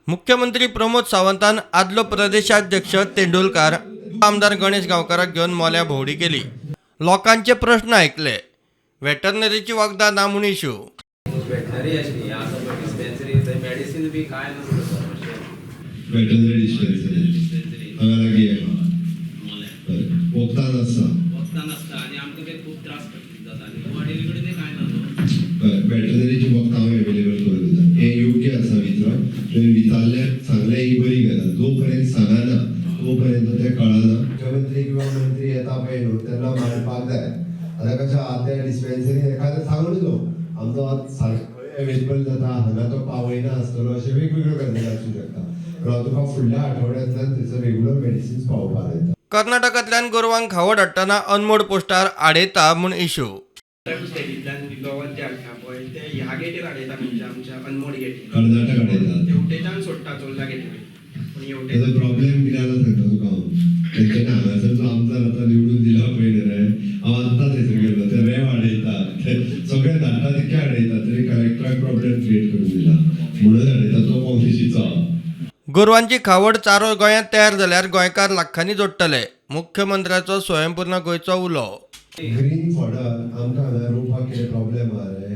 मुख्यमंत्री प्रमोद सावंतान आदलो प्रदेशाध्यक्ष तेंडुलकार, आमदार गणेश गांवकाराक घेवन मोल्या भोंवडी केली. लोकांचे प्रश्न आयकले. वेटरनरीची वखदां ना म्हूण इशू. वेटनरी आशिल्ली, आतां पळय डिस्पेन्सरी, थंय मेडिसीन बी कांय नासता सर मातशें. Veterinary dispensary. डिस्पेन्सरी. हांगा लागीं आहा. मोलें. बरें, वखदां नासता. वखदां नासता आनी आमकां ते खूब त्रास जाता आनी गोवा डेरी कडेन कांय ना न्हू. बरें, वेटरनरीची वखदां हांव एवेलेबल करून दिता. हें योग्य आसा विचारप. तुवें विचारलें, सांगलें, ही बरी गजाल. जो पर्यंत सांगना तो पर्यंत तें कळना. मुख्यमंत्री किंवा मंत्री येता पळय न्हू, तेन्ना मांडपाक जाय. आतां कशें आहा, त्या डिस्पेन्सरीन एखादें सांगून न्हू, आमचो आतां सारको एवेलेबल जाता हांगा, तो पावयना आसतलो, अशें वेगवेगळ्यो गजाली आसूं शकता. पूण हांव तुका फुडल्या आठवड्यांतल्यान थंयसर रेगुलर मेडिसिन्स पावोवपाक लायता. कर्नाटकांतल्यान गोरवांक खावड हाडटना अनमोड पोस्टार आडयता म्हूण इशू. स्टेटींतल्यान गवत जे हाडटा पळय, ते ह्या गेटीर हाडयता, म्हणजे आमच्या अनमोड गेटीर. कर्नाटक हाडयतात. तेवटेच्यान सोडटा चोर्ला गेटीर, पूण हेवटेन त्याचा प्रॉब्लेम कितें आसा सांगता तुका हांव. तेंच्यांनी हांगासर जो आमदार आतां निवडून दिला पळय न्ही रे, हांव आत्तां थंयसर गेल्लो. ते रेंव हाडयता, ते सगळे धाडटा तितके हाडयता, तरी कलेक्टराक प्रॉब्लेम क्रिएट करून दिला म्हणून हाडयता. तो काँग्रेसीचो आहा. गोरवांची खावड चारो गोंयांत तयार जाल्यार गोंयकार लाखांनी जोडटले, मुख्यमंत्र्याचो स्वयंपूर्ण गोंयचो उलो. ग्रीन फॉडर आमकां हांगा रोवपाक कितें प्रॉब्लेम आहा रे?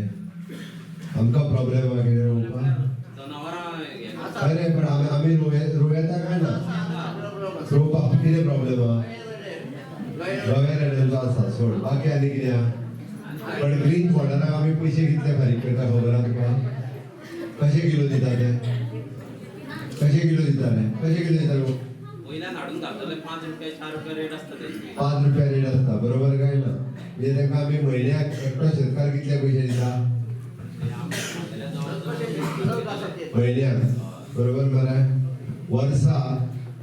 आमकां प्रॉब्लेम आहा कितें रोवपाक? जनावरां हें. अरे, पण आमी आमी रोवयता काय ना? रोवपाक कितें प्रॉब्लेम आहा? रव्या रेड्यांचो आसा, सोड, बाकी आनी कितें आहा? पण ग्रीन फॉडराक आमी पयशे कितले फारीक करता, खबर आहा तुका? कशे किलो दिता ते? कशे किलो दिता रे? कशे किलो दिता रे? वयल्यान हाडून घालतले, 5 रुपया, 4 रुपया रेट आसता तेंची. 5 रुपया रेट आसता, बरोबर काय ना? म्हणजे तांकां आमी म्हयन्याक एकटो शेतकार कितले पयशे दिता? म्हयन्याक, बरोबर मरे? वर्सा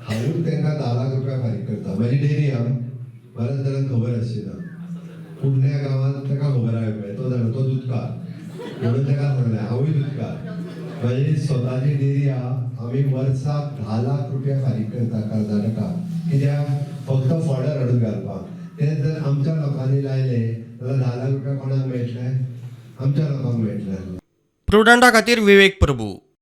हांवूच तांकां 10 लाख रुपया फारीक करता. म्हाजी डेरी आहा, बऱ्याच जाणांक खबर आसची ना. कुडण्या गांवांत ताका खबर आहा पळय, तो जाणा, तो दुदकार म्हणून ताका सांगलें. हांवूय दुदकार. म्हाजी स्वताची डेरी आहा. आमी वर्साक 10 लाख रुपया फारीक करता कर्नाटकाक. कित्याक? फक्त फॉडर हाडून घालपाक. ते जर आमच्या लोकांनी लायले जाल्यार 10 लाख रुपया कोणाक मेळटले? आमच्या लोकांक मेळटले. प्रुडंटा खातीर विवेक प्रभू.